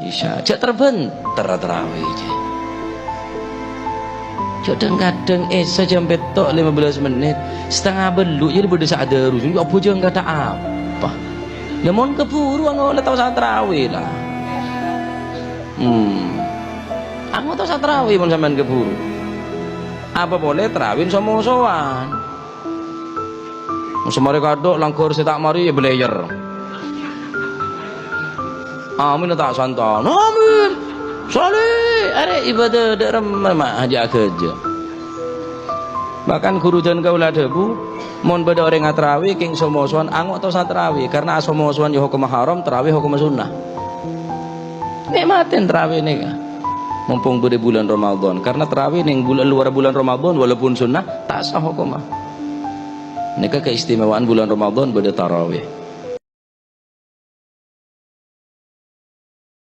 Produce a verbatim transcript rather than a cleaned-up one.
Isya, jhâ' terbenter tarawe, jhâ'. Jhâ' dhâng-kadhâng Isya jam pètto' lèma bellâs mennit, satengnga bâllu' jâ' bâdâ sè adhârus, jhâ' bhujâng kadhâ' apa? Lah, mon kabhuru, ango' la tao sè tarawe, la. Hmm. Ango' tao sè tarawe mon sampèyan kabhuru. Apa polè tarawèna so-mosowan. Samarè kadhâ' langghâr sè ta' marè èbelleyer. Amin ta' santan. Amin. Salè, arè ibadah dâ' remma ma' aja' aghâjâ. Bahkan ghuru dân kaulâ adhâbu, mon bâdâ orèng atarawe kèng so-mosowan, ango' tao sè tarawe, karna so-mosowan ya hokomma haram, tarawe hokomma sunnah. Nè'matè tarawe nèka. Mompong bâdâ bulân Ramadan, karna tarawe neng bulân, luar bulân Ramadan, walaupun sunnah, ta' sah hokomma. Nèka keistimewaan bulân Ramadan bâdâ tarawe.